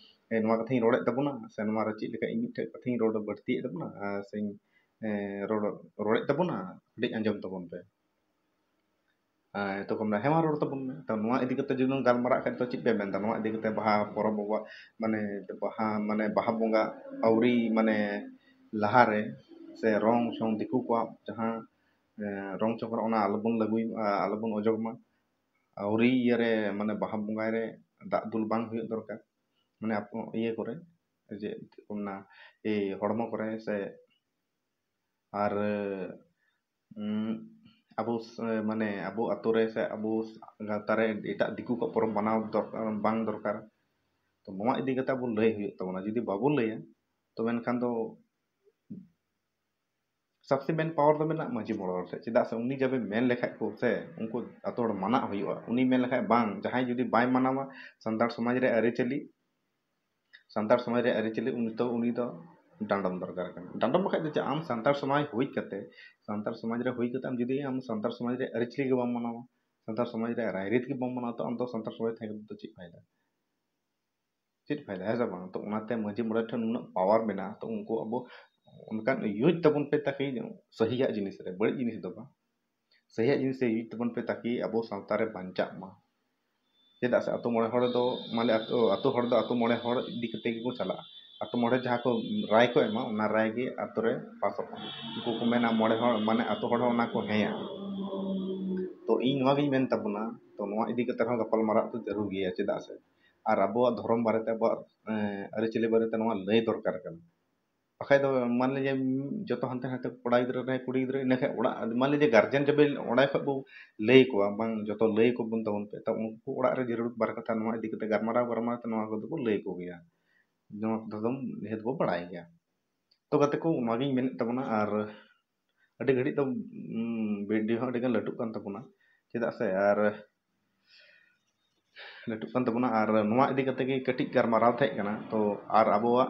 ᱮ, ᱱᱚᱣᱟ ᱠᱟᱛᱷᱟᱧ ᱨᱚᱲᱮᱫ ᱛᱟᱵᱚᱱᱟ ᱥᱮ ᱱᱚᱣᱟ ᱨᱮ ᱪᱮᱫ ᱞᱮᱠᱟ ᱤᱧ ᱢᱤᱫᱴᱮᱡ ᱠᱟᱛᱷᱟᱧ ᱨᱚᱲ ᱵᱟᱹᱲᱛᱤᱭᱮᱫ ᱛᱟᱵᱚᱱᱟ, ᱟᱨ ᱥᱮᱧ, ᱮ, ᱨᱚᱲ, ᱨᱚᱲᱮᱫ ᱛᱟᱵᱚᱱᱟ, ᱠᱟᱹᱴᱤᱡ ᱟᱸᱡᱚᱢ ᱛᱟᱵᱚᱱ ᱯᱮ᱾ ᱟᱨ ᱛᱚᱠᱷᱚᱱ ᱫᱚ ᱦᱮᱸ ᱢᱟ ᱨᱚᱲ ᱛᱟᱵᱚᱱ ᱢᱮ᱾ ᱛᱚ ᱱᱚᱣᱟ ᱤᱫᱤ ᱠᱟᱛᱮ ᱡᱩᱫᱤ ᱵᱚᱱ ᱜᱟᱞᱢᱟᱨᱟᱜ ᱠᱷᱟᱡ ᱫᱚ ᱪᱮᱫ ᱯᱮ ᱢᱮᱱᱫᱟ ᱱᱚᱣᱟ ᱤᱫᱤ ᱠᱟᱛᱮ? ᱵᱟᱦᱟ ᱯᱚᱨᱚᱵᱽ ᱟᱵᱚᱣᱟᱜ ᱢᱟᱱᱮ ᱵᱟᱦᱟ, ᱢᱟᱱᱮ ᱵᱟᱦᱟ ᱵᱚᱸᱜᱟ ᱟᱹᱣᱨᱤ ᱢᱟᱱᱮ ᱞᱟᱦᱟᱨᱮ ᱥᱮ ᱨᱚᱝ ᱥᱚᱝ ᱫᱤᱠᱩ ᱠᱚᱣᱟᱜ ᱡᱟᱦᱟᱸ, ᱮ, ᱨᱚᱝ ᱪᱚᱠᱨᱚ ᱚᱱᱟ ᱟᱞᱚᱵᱚᱱ ᱞᱟᱹᱜᱩᱭ ᱢᱟ, ᱟᱞᱚᱵᱚᱱ ᱚᱡᱚᱜ ᱢᱟ᱾ ᱟᱹᱣᱨᱤ ᱤᱭᱟᱹᱨᱮ ᱢᱟᱱᱮ ᱵᱟᱦᱟ ᱵᱚᱸᱜᱟᱭ ᱨᱮ ᱫᱟᱜ ᱫᱩᱞ ᱵᱟᱝ ᱦᱩᱭᱩᱜ ᱫᱚᱨᱠᱟᱨ᱾ ᱢᱟᱱᱮ ᱟᱯ-, ᱤᱭᱟᱹ ᱠᱚᱨᱮ ᱡᱮ ᱚᱱᱟ, ᱮ, ᱦᱚᱲᱢᱚ ᱠᱚᱨᱮ ᱥᱮ ᱟᱨ, ᱩᱸ, ᱟᱵᱚ ᱥ-, ᱢᱟᱱᱮ ᱟᱵᱚ ᱟᱛᱳ ᱨᱮ ᱥᱮ ᱟᱵᱚ ᱜᱟᱶᱛᱟ ᱨᱮ ᱮᱴᱟᱜ ᱫᱤᱠᱩ ᱠᱚᱣᱟᱜ ᱯᱚᱨᱚᱵᱽ ᱢᱟᱱᱟᱣ ᱫᱚᱨᱠᱟᱨ, ᱵᱟᱝ ᱫᱚᱨᱠᱟᱨ᱾ ᱛᱚ ᱱᱚᱣᱟ ᱤᱫᱤ ᱠᱟᱛᱮ ᱟᱵᱚ ᱞᱟᱹᱭ ᱦᱩᱭᱩᱜ ᱛᱟᱵᱚᱱᱟ᱾ ᱡᱩᱫᱤ ᱵᱟᱵᱚ ᱞᱟᱹᱭᱟ, ᱛᱚ ᱢᱮᱱᱠᱷᱟᱱ ᱫᱚ ᱥᱚᱵᱥᱮ ᱢᱮᱱ ᱯᱟᱣᱟᱨ ᱫᱚ ᱢᱮᱱᱟᱜ ᱢᱟᱹᱡᱷᱤ ᱢᱚᱬᱮ ᱦᱚᱲ ᱴᱷᱮᱱ᱾ ᱪᱮᱫᱟᱜ ᱥᱮ ᱩᱱᱤ ᱡᱟᱵᱮ ᱢᱮᱱ ᱞᱮᱠᱷᱟᱡ ᱠᱚ ᱥᱮ ᱩᱱᱠᱩ ᱟᱛᱳ ᱦᱚᱲ ᱢᱟᱱᱟᱜ ᱦᱩᱭᱩᱜᱼᱟ᱾ ᱩᱱᱤ ᱢᱮᱱ ᱞᱮᱠᱷᱟᱡ ᱵᱟᱝ, ᱡᱟᱦᱟᱸᱭ ᱡᱩᱫᱤ ᱵᱟᱭ ᱢᱟᱱᱟᱣᱟ ᱥᱟᱱᱛᱟᱲ ᱥᱚᱢᱟᱡᱽ ᱨᱮ ᱟᱹᱨᱤᱪᱟᱹᱞᱤ, ᱥᱟᱱᱛᱟᱲ ᱥᱚᱢᱟᱡᱽ ᱨᱮ ᱟᱹᱨᱤᱪᱟᱹᱞᱤ, ᱩᱱᱤ ᱛᱚ, ᱩᱱᱤ ᱫᱚ ᱰᱟᱸᱰᱚᱢ ᱫᱚᱨᱠᱟᱨ ᱠᱟᱱᱟ᱾ ᱰᱟᱸᱰᱚᱢ ᱵᱟᱠᱷᱟᱡ ᱫᱚ ᱪᱮᱫ? ᱟᱢ ᱥᱟᱱᱛᱟᱲ ᱥᱚᱢᱟᱡᱽ ᱦᱩᱭ ᱠᱟᱛᱮ, ᱥᱟᱱᱛᱟᱲ ᱥᱚᱢᱟᱡᱽ ᱨᱮ ᱦᱩᱭ ᱠᱟᱛᱮ ᱟᱢ ᱡᱩᱫᱤ ᱟᱢ ᱥᱟᱱᱛᱟᱲ ᱥᱚᱢᱟᱡᱽ ᱨᱮ ᱟᱹᱨᱤᱪᱟᱹᱞᱤ ᱜᱮ ᱵᱟᱢ ᱢᱟᱱᱟᱣᱟ, ᱥᱟᱱᱛᱟᱲ ᱥᱚᱢᱟᱡᱽ ᱨᱮ ᱨᱟᱭᱨᱤᱛ ᱜᱮ ᱵᱟᱢ ᱢᱟᱱᱟᱣᱟ, ᱛᱚ ᱟᱢ ᱫᱚ ᱥᱟᱱᱛᱟᱲ ᱥᱚᱢᱟᱡᱽ ᱛᱟᱦᱮᱸ ᱠᱟᱛᱮ ᱫᱚ ᱪᱮᱫ ᱯᱷᱟᱭᱫᱟ? ᱪᱮᱫ ᱯᱷᱟᱭᱫᱟ, ᱦᱮᱸ ᱥᱮ ᱵᱟᱝ? ᱛᱚ ᱚᱱᱟᱛᱮ ᱢᱟᱹᱡᱷᱤ ᱢᱚᱬᱮ ᱴᱷᱮᱱ ᱩᱱᱟᱹᱜ ᱯᱟᱣᱟᱨ ᱢᱮᱱᱟᱜᱼᱟ, ᱛᱚ ᱩᱱᱠᱩ ᱟᱵᱚ ᱚᱱᱠᱟᱱ ᱤᱭᱩᱡᱽ ᱛᱟᱵᱚᱱ ᱯᱮ ᱛᱟᱠᱤ ᱥᱟᱹᱦᱤᱭᱟᱜ ᱡᱤᱱᱤᱥ ᱨᱮ, ᱵᱟᱹᱲᱤᱡ ᱡᱤᱱᱤᱥ ᱫᱚ ᱵᱟᱝ, ᱥᱟᱹᱦᱤᱭᱟᱜ ᱡᱤᱱᱤᱥ ᱨᱮ ᱤᱭᱩᱡᱽ ᱛᱟᱵᱚᱱ ᱯᱮ ᱛᱟᱠᱤ ᱟᱵᱚ ᱥᱟᱶᱛᱟ ᱨᱮ ᱵᱟᱧᱪᱟᱜ ᱢᱟ᱾ ᱪᱮᱫᱟᱜ ᱥᱮ ᱟᱛᱳ ᱢᱚᱬᱮ ᱦᱚᱲ ᱫᱚ, ᱢᱟᱱᱮ ᱟᱛᱳ, ᱟᱛᱳ ᱦᱚᱲ ᱫᱚ ᱟᱛᱳ ᱢᱚᱬᱮ ᱦᱚᱲ ᱤᱫᱤ ᱠᱟᱛᱮ ᱜᱮᱠᱚ ᱪᱟᱞᱟᱜᱼᱟ᱾ ᱟᱛᱳ ᱢᱚᱬᱮ ᱡᱟᱦᱟᱸ ᱠᱚ ᱨᱟᱭ ᱠᱚ ᱮᱢᱟ, ᱚᱱᱟ ᱨᱟᱭ ᱜᱮ ᱟᱛᱳ ᱨᱮ ᱯᱟᱥᱚᱜᱼᱟ᱾ ᱩᱱᱠᱩ ᱠᱚ ᱢᱮᱱᱟ ᱢᱚᱬᱮ ᱦᱚᱲ, ᱢᱟᱱᱮ ᱟᱛᱳ ᱦᱚᱲ ᱦᱚᱸ ᱚᱱᱟ ᱠᱚ ᱦᱮᱸᱭᱟ᱾ ᱛᱚ ᱤᱧ ᱱᱚᱣᱟ ᱜᱤᱧ ᱢᱮᱱ ᱛᱟᱵᱚᱱᱟ, ᱛᱚ ᱱᱚᱣᱟ ᱤᱫᱤ ᱠᱟᱛᱮ ᱨᱮᱦᱚᱸ ᱜᱟᱯᱟᱞ ᱢᱟᱨᱟᱣ ᱫᱚ ᱡᱟᱹᱨᱩᱲ ᱜᱮᱭᱟ᱾ ᱪᱮᱫᱟᱜ ᱥᱮ ᱟᱨ ᱟᱵᱚᱣᱟᱜ ᱫᱷᱚᱨᱚᱢ ᱵᱟᱨᱮᱛᱮ, ᱟᱵᱚᱣᱟᱜ ᱟᱹᱨᱤᱪᱟᱹᱞᱤ ᱵᱟᱨᱮᱛᱮ ᱱᱚᱣᱟ ᱞᱟᱹᱭ ᱫᱚᱨᱠᱟᱨ ᱠᱟᱱᱟ᱾ ᱵᱟᱠᱷᱟᱡ ᱫᱚ ᱢᱟᱱ ᱞᱮ ᱡᱚᱛᱚ ᱦᱟᱱᱛᱮ ᱱᱟᱛᱮ ᱠᱚᱲᱟ ᱜᱤᱫᱽᱨᱟᱹ ᱨᱮ ᱠᱩᱲᱤ ᱜᱤᱫᱽᱨᱟᱹ, ᱤᱱᱟᱹ ᱠᱷᱟᱡ ᱚᱲᱟᱜ ᱢᱟᱱ ᱞᱮ ᱜᱟᱨᱡᱮᱱ ᱡᱟᱵᱮ ᱚᱸᱰᱮ ᱠᱷᱚᱡ ᱵᱚ ᱞᱟᱹᱭ ᱠᱚᱣᱟ, ᱵᱟᱝ ᱡᱚᱛᱚ ᱞᱟᱹᱭ ᱠᱚᱵᱚᱱ ᱛᱟᱵᱚᱱ ᱯᱮ, ᱛᱚ ᱩᱱᱠᱩ ᱚᱲᱟᱜ ᱨᱮ ᱡᱟᱹᱨᱩᱲ ᱵᱟᱨ ᱠᱟᱛᱷᱟ ᱱᱚᱣᱟ ᱤᱫᱤ ᱠᱟᱛᱮ ᱜᱟᱞᱢᱟᱨᱟᱣ ᱜᱟᱞᱢᱟᱨᱟᱣ ᱛᱮ ᱱᱚᱣᱟ ᱠᱚᱫᱚ ᱵᱚ ᱞᱟᱹᱭ ᱠᱚᱜᱮᱭᱟ᱾ ᱱᱚᱣᱟ ᱠᱚᱫᱚ ᱱᱤᱦᱟᱹᱛ ᱵᱚ ᱵᱟᱲᱟᱭ ᱜᱮᱭᱟ᱾ ᱛᱚ ᱜᱟᱛᱮ ᱠᱚ, ᱚᱱᱟᱜᱤᱧ ᱢᱮᱱᱮᱫ ᱛᱟᱵᱚᱱᱟ᱾ ᱟᱨ ᱟᱹᱰᱤ ᱜᱷᱟᱹᱲᱤᱡ ᱫᱚ ᱵᱷᱤᱰᱤᱭᱳ ᱦᱚᱸ ᱟᱹᱰᱤ ᱜᱟᱱ ᱞᱟᱹᱴᱩᱜ ᱠᱟᱱ ᱛᱟᱵᱚᱱᱟ᱾ ᱪᱮᱫᱟᱜ ᱥᱮ ᱟᱨ ᱞᱟᱹᱴᱩᱜ ᱠᱟᱱ ᱛᱟᱵᱚᱱᱟ᱾ ᱟᱨ ᱱᱚᱣᱟ ᱤᱫᱤ ᱠᱟᱛᱮ ᱜᱮ ᱠᱟᱹᱴᱤᱡ ᱜᱟᱞᱢᱟᱨᱟᱣ ᱛᱟᱦᱮᱸ ᱠᱟᱱᱟ᱾ ᱛᱚ ᱟᱨ ᱟᱵᱚᱣᱟᱜ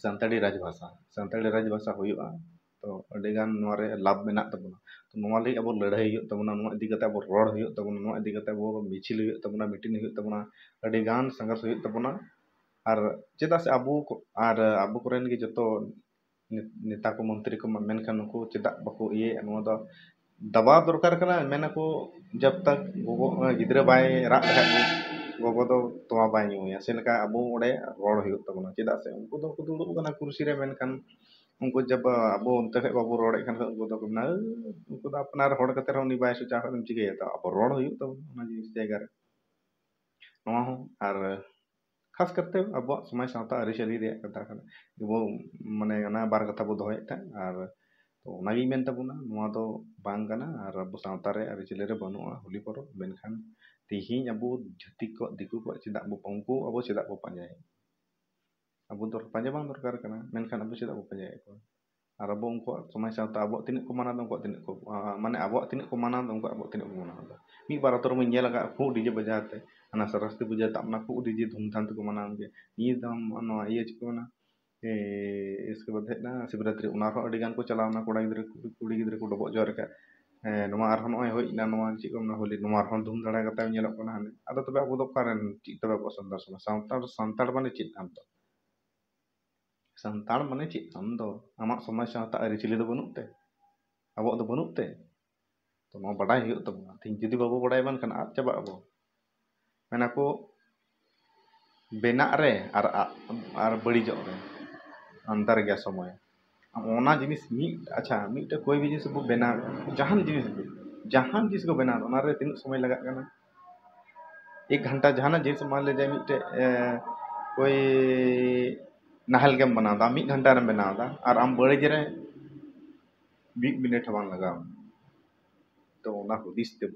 ᱥᱟᱱᱛᱟᱲᱤ ᱨᱟᱡᱽᱵᱷᱟᱥᱟ, ᱥᱟᱱᱛᱟᱲᱤ ᱨᱟᱡᱽᱵᱷᱟᱥᱟ ᱦᱩᱭᱩᱜᱼᱟ, ᱛᱚ ᱟᱹᱰᱤ ᱜᱟᱱ ᱱᱚᱣᱟ ᱨᱮ ᱞᱟᱵᱷ ᱢᱮᱱᱟᱜ ᱛᱟᱵᱚᱱᱟ᱾ ᱛᱚ ᱱᱚᱣᱟ ᱞᱟᱹᱜᱤᱫ ᱟᱵᱚ ᱞᱟᱹᱲᱦᱟᱹᱭ ᱦᱩᱭᱩᱜ ᱛᱟᱵᱚᱱᱟ, ᱱᱚᱣᱟ ᱤᱫᱤ ᱠᱟᱛᱮ ᱟᱵᱚ ᱨᱚᱲ ᱦᱩᱭᱩᱜ ᱛᱟᱵᱚᱱᱟ, ᱱᱚᱣᱟ ᱤᱫᱤ ᱠᱟᱛᱮ ᱟᱵᱚ ᱢᱤᱪᱷᱤᱞ ᱦᱩᱭᱩᱜ ᱛᱟᱵᱚᱱᱟ, ᱢᱤᱴᱤᱝ ᱦᱩᱭᱩᱜ ᱛᱟᱵᱚᱱᱟ, ᱟᱹᱰᱤ ᱜᱟᱱ ᱥᱚᱝᱜᱷᱟᱨᱥ ᱦᱩᱭᱩᱜ ᱛᱟᱵᱚᱱᱟ᱾ ᱟᱨ ᱪᱮᱫᱟᱜ ᱥᱮ ᱟᱵᱚ ᱠᱚ, ᱟᱨ ᱟᱵᱚ ᱠᱚᱨᱮᱱ ᱜᱮ ᱡᱚᱛᱚ ᱱᱮ-, ᱱᱮᱛᱟ ᱠᱚ ᱢᱚᱱᱛᱨᱤ ᱠᱚ, ᱢᱮᱱᱠᱷᱟᱱ ᱱᱩᱠᱩ ᱪᱮᱫᱟᱜ ᱵᱟᱠᱚ ᱤᱭᱟᱹᱭᱮᱫᱼᱟ? ᱱᱚᱣᱟ ᱫᱚ ᱫᱟᱵᱟᱣ ᱫᱚᱨᱠᱟᱨ ᱠᱟᱱᱟ᱾ ᱢᱮᱱᱟᱠᱚ ᱡᱟᱵ ᱛᱟᱠ ᱜᱚᱜᱚ, ᱜᱤᱫᱽᱨᱟᱹ ᱵᱟᱭ ᱨᱟᱜ ᱞᱮᱠᱷᱟᱡ ᱜᱚᱜᱚ ᱫᱚ ᱛᱚᱣᱟ ᱵᱟᱭ ᱧᱩᱭᱟ᱾ ᱥᱮ ᱞᱮᱠᱟ ᱟᱵᱚ ᱚᱸᱰᱮ ᱨᱚᱲ ᱦᱩᱭᱩᱜ ᱛᱟᱵᱚᱱᱟ᱾ ᱪᱮᱫᱟᱜ ᱥᱮ ᱩᱱᱠᱩ ᱫᱚ ᱠᱚ ᱫᱩᱲᱩᱵ ᱠᱟᱱᱟ ᱠᱩᱨᱥᱤ ᱨᱮ, ᱢᱮᱱᱠᱷᱟᱱ ᱩᱱᱠᱩ ᱡᱟᱵ ᱟᱵᱚ ᱚᱱᱛᱮ ᱠᱷᱚᱡ ᱵᱟᱵᱚ ᱨᱚᱲᱮᱫ ᱠᱷᱟᱱ ᱩᱱᱠᱩ ᱫᱚᱠᱚ ᱢᱮᱱᱟ, "ᱟᱹ, ᱩᱱᱠᱩ ᱫᱚ ᱟᱯᱱᱟᱨ ᱦᱚᱲ ᱠᱟᱛᱮ ᱨᱮᱦᱚᱸ ᱩᱱᱤ ᱵᱟᱭ ᱥᱚᱪᱟᱣ ᱠᱷᱟᱡ ᱫᱚᱢ ᱪᱤᱠᱟᱹᱭᱟ?" ᱛᱚ ᱟᱵᱚ ᱨᱚᱲ ᱦᱩᱭᱩᱜ ᱛᱟᱵᱚᱱᱟ ᱚᱱᱟ ᱡᱤᱱᱤᱥ ᱡᱟᱭᱜᱟ ᱨᱮ᱾ ᱱᱚᱣᱟ ᱦᱚᱸ ᱟᱨ ᱠᱷᱟᱥ ᱠᱟᱨᱛᱮ ᱟᱵᱚᱣᱟᱜ ᱥᱚᱢᱟᱡᱽ ᱥᱟᱶᱛᱟ ᱟᱹᱨᱤᱪᱟᱹᱞᱤ ᱨᱮᱭᱟᱜ ᱠᱟᱛᱷᱟ ᱠᱟᱱᱟ᱾ ᱟᱵᱚ ᱢᱟᱱᱮ ᱚᱱᱟ ᱵᱟᱨ ᱠᱟᱛᱷᱟ ᱵᱚ ᱫᱚᱦᱚᱭᱮᱫ ᱛᱟᱦᱮᱸᱫ᱾ ᱟᱨ ᱛᱚ ᱚᱱᱟᱜᱤᱧ ᱢᱮᱱ ᱛᱟᱵᱚᱱᱟ, ᱱᱚᱣᱟ ᱫᱚ ᱵᱟᱝ ᱠᱟᱱᱟ᱾ ᱟᱨ ᱟᱵᱚ ᱥᱟᱶᱛᱟ ᱨᱮ ᱟᱹᱨᱤᱪᱟᱹᱞᱤ ᱨᱮ ᱵᱟᱹᱱᱩᱜᱼᱟ ᱦᱳᱞᱤ ᱯᱚᱨᱚᱵᱽ᱾ ᱢᱮᱱᱠᱷᱟᱱ ᱛᱮᱦᱮᱧ ᱟᱵᱚ ᱡᱟᱹᱛᱤ ᱠᱚ, ᱫᱤᱠᱩ ᱠᱚᱣᱟᱜ ᱪᱮᱫᱟᱜ ᱵᱚ, ᱩᱱᱠᱩ ᱟᱵᱚ ᱪᱮᱫᱟᱜ ᱵᱚ ᱯᱟᱸᱡᱟᱭᱮᱫ? ᱟᱵᱚ ᱫᱚ ᱯᱟᱸᱡᱟ ᱵᱟᱝ ᱫᱚᱨᱠᱟᱨ ᱠᱟᱱᱟ, ᱢᱮᱱᱠᱷᱟᱱ ᱟᱵᱚ ᱪᱮᱫᱟᱜ ᱵᱚ ᱯᱟᱸᱡᱟᱭᱮᱫ ᱠᱚᱣᱟ? ᱟᱨ ᱟᱵᱚ ᱩᱱᱠᱩᱣᱟᱜ ᱥᱚᱢᱟᱡᱽ ᱥᱟᱶᱛᱟ ᱟᱵᱚᱣᱟᱜ ᱛᱤᱱᱟᱹᱜ ᱠᱚ ᱢᱟᱱᱟᱣ ᱮᱫᱟ, ᱩᱱᱠᱩᱣᱟᱜ ᱛᱤᱱᱟᱹᱜ ᱠᱚ, ᱟ, ᱢᱟᱱᱮ ᱟᱵᱚᱣᱟᱜ ᱛᱤᱱᱟᱹᱜ ᱠᱚ ᱢᱟᱱᱟᱣ ᱮᱫᱟ, ᱩᱱᱠᱩᱣᱟᱜ ᱟᱵᱚᱣᱟᱜ ᱛᱤᱱᱟᱹᱜ ᱠᱚ ᱢᱟᱱᱟᱣ ᱮᱫᱟ᱾ ᱢᱤᱫ ᱵᱟᱨ ᱟᱛᱳ ᱨᱮᱵᱚᱱ ᱧᱮᱞ ᱟᱠᱟᱫ ᱠᱷᱩᱵ ᱰᱤᱡᱮ ᱵᱟᱡᱟᱣ ᱛᱮ, ᱦᱟᱱᱟ ᱥᱚᱨᱚᱥᱚᱛᱤ ᱯᱩᱡᱟᱹ ᱛᱟᱵ ᱮᱱᱟ, ᱠᱷᱩᱵ ᱰᱤᱡᱮ ᱫᱷᱩᱢᱫᱷᱟᱢ ᱛᱮᱠᱚ ᱢᱟᱱᱟᱣ ᱜᱮᱭᱟ᱾ ᱱᱤᱭᱟᱹ ᱫᱷᱟᱣ ᱱᱚᱣᱟ ᱤᱭᱟᱹ ᱪᱮᱫ ᱠᱚ ᱢᱮᱱᱟ, ᱮ, ᱤᱥᱠᱮ ᱵᱟᱫ ᱦᱮᱡ ᱮᱱᱟ ᱥᱤᱵᱨᱟᱛᱨᱤ, ᱚᱱᱟ ᱨᱮᱦᱚᱸ ᱟᱹᱰᱤ ᱜᱟᱱ ᱠᱚ ᱪᱟᱞᱟᱣ ᱮᱱᱟ ᱠᱚᱲᱟ ᱜᱤᱫᱽᱨᱟᱹ, ᱠᱩᱲᱤ, ᱠᱩᱲᱤ ᱜᱤᱫᱽᱨᱟᱹ ᱠᱚ ᱰᱚᱵᱚᱜ ᱡᱚᱦᱟᱨ ᱟᱠᱟᱫ᱾ ᱦᱮᱸ, ᱱᱚᱣᱟ ᱟᱨᱦᱚᱸ ᱱᱚᱜᱼᱚᱭ ᱦᱩᱭ ᱮᱱᱟ, ᱱᱚᱣᱟ ᱪᱮᱫ ᱠᱚ ᱢᱮᱱᱟ, ᱦᱳᱞᱤ, ᱱᱚᱣᱟ ᱨᱮᱦᱚᱸ ᱫᱷᱩᱢ ᱫᱷᱟᱲᱟ ᱠᱟᱛᱮ ᱧᱮᱞᱚᱜ ᱠᱟᱱᱟ ᱦᱟᱱᱮ᱾ ᱟᱫᱚ ᱛᱚᱵᱮ ᱟᱵᱚ ᱫᱚ ᱚᱠᱟᱨᱮᱱ, ᱪᱮᱫ ᱛᱚᱵᱮ ᱟᱵᱚᱣᱟᱜ ᱥᱟᱱᱛᱟᱲ ᱥᱚᱢᱟᱡᱽ? ᱥᱟᱱᱛᱟᱲ, ᱥᱟᱱᱛᱟᱲ ᱢᱟᱱᱮ ᱪᱮᱫ ᱟᱢ ᱫᱚ? ᱥᱟᱱᱛᱟᱲ ᱢᱟᱱᱮ ᱪᱮᱫ ᱟᱢ ᱫᱚ? ᱟᱢᱟᱜ ᱥᱚᱢᱟᱡᱽ ᱥᱟᱶᱛᱟ ᱟᱹᱨᱤᱪᱟᱹᱞᱤ ᱫᱚ ᱵᱟᱹᱱᱩᱜ ᱛᱮ? ᱟᱵᱚᱣᱟᱜ ᱫᱚ ᱵᱟᱹᱱᱩᱜ ᱛᱮ? ᱛᱚ ᱱᱚᱣᱟ ᱵᱟᱰᱟᱭ ᱦᱩᱭᱩᱜ ᱛᱟᱵᱚᱱᱟ᱾ ᱛᱮᱦᱮᱧ ᱡᱩᱫᱤ ᱵᱟᱵᱚ ᱵᱟᱰᱟᱭ ᱢᱟ, ᱮᱱᱠᱷᱟᱱ ᱟᱫ ᱪᱟᱵᱟᱜ ᱟᱵᱚ᱾ ᱢᱮᱱᱟ ᱠᱚ, ᱵᱮᱱᱟᱜ ᱨᱮ ᱟᱨ ᱟᱫ, ᱟᱨ ᱵᱟᱹᱲᱤᱡᱚᱜ ᱨᱮ ᱟᱱᱛᱟᱨ ᱜᱮᱭᱟ ᱥᱚᱢᱚᱭ᱾ ᱟᱢ ᱚᱱᱟ ᱡᱤᱱᱤᱥ ᱢᱤᱫ, ᱟᱪᱪᱷᱟ, ᱢᱤᱫᱴᱮᱡ ᱠᱚᱭ ᱵᱤᱡᱱᱮᱥ ᱵᱚ ᱵᱮᱱᱟᱣ, ᱡᱟᱦᱟᱱ ᱡᱤᱱᱤᱥ ᱜᱮ, ᱡᱟᱦᱟᱱ ᱡᱤᱱᱤᱥ ᱠᱚ ᱵᱮᱱᱟᱣ ᱮᱫᱟ, ᱚᱱᱟᱨᱮ ᱛᱤᱱᱟᱹᱜ ᱥᱚᱢᱚᱭ ᱞᱟᱜᱟᱜ ᱠᱟᱱᱟ? ᱮᱠ ᱜᱷᱚᱱᱴᱟ ᱡᱟᱦᱟᱱᱟᱜ ᱡᱤᱱᱤᱥ, ᱢᱟᱱ ᱞᱮ ᱡᱮ ᱢᱤᱫᱴᱮᱡ ᱮ, ᱳᱭ ᱱᱟᱦᱮᱞ ᱜᱮᱢ ᱵᱮᱱᱟᱣ ᱮᱫᱟ, ᱢᱤᱫ ᱜᱷᱚᱱᱴᱟ ᱨᱮᱢ ᱵᱮᱱᱟᱣ ᱮᱫᱟ, ᱟᱨ ᱟᱢ ᱵᱟᱹᱲᱤᱡ ᱨᱮ ᱢᱤᱫ ᱢᱤᱱᱤᱴ ᱦᱚᱸ ᱵᱟᱝ ᱞᱟᱜᱟᱣ ᱟᱢᱟ᱾ ᱛᱚ ᱚᱱᱟ ᱦᱩᱫᱤᱥ ᱛᱮ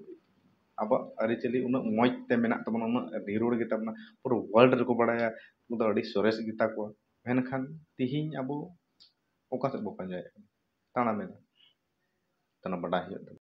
ᱟᱵᱚᱣᱟᱜ ᱟᱹᱨᱤᱪᱟᱹᱞᱤ ᱩᱱᱟᱹᱜ ᱢᱚᱡᱽ ᱛᱮ ᱢᱮᱱᱟᱜ ᱛᱟᱵᱚᱱᱟ, ᱩᱱᱟᱹᱜ ᱱᱤᱨᱚᱲ ᱜᱮᱛᱟ ᱵᱚᱱᱟ, ᱯᱩᱨᱟᱹ ᱣᱟᱨᱞᱰ ᱨᱮᱠᱚ ᱵᱟᱲᱟᱭᱟ ᱩᱱᱠᱩ ᱫᱚ ᱟᱹᱰᱤ ᱥᱚᱨᱮᱥ ᱜᱮᱛᱟ ᱠᱚᱣᱟ᱾ ᱢᱮᱱᱠᱷᱟᱱ ᱛᱤᱦᱤᱧ ᱟᱵᱚ ᱚᱠᱟ ᱥᱮᱫ ᱵᱚ ᱯᱟᱸᱡᱟᱭᱮᱫ ᱠᱟᱱᱟ? ᱛᱟᱲᱟᱢ ᱮᱫᱟ᱾ ᱛᱟᱦᱚᱞᱮ ᱵᱟᱰᱟᱭ ᱦᱩᱭᱩᱜ ᱛᱟᱵᱚᱱᱟ᱾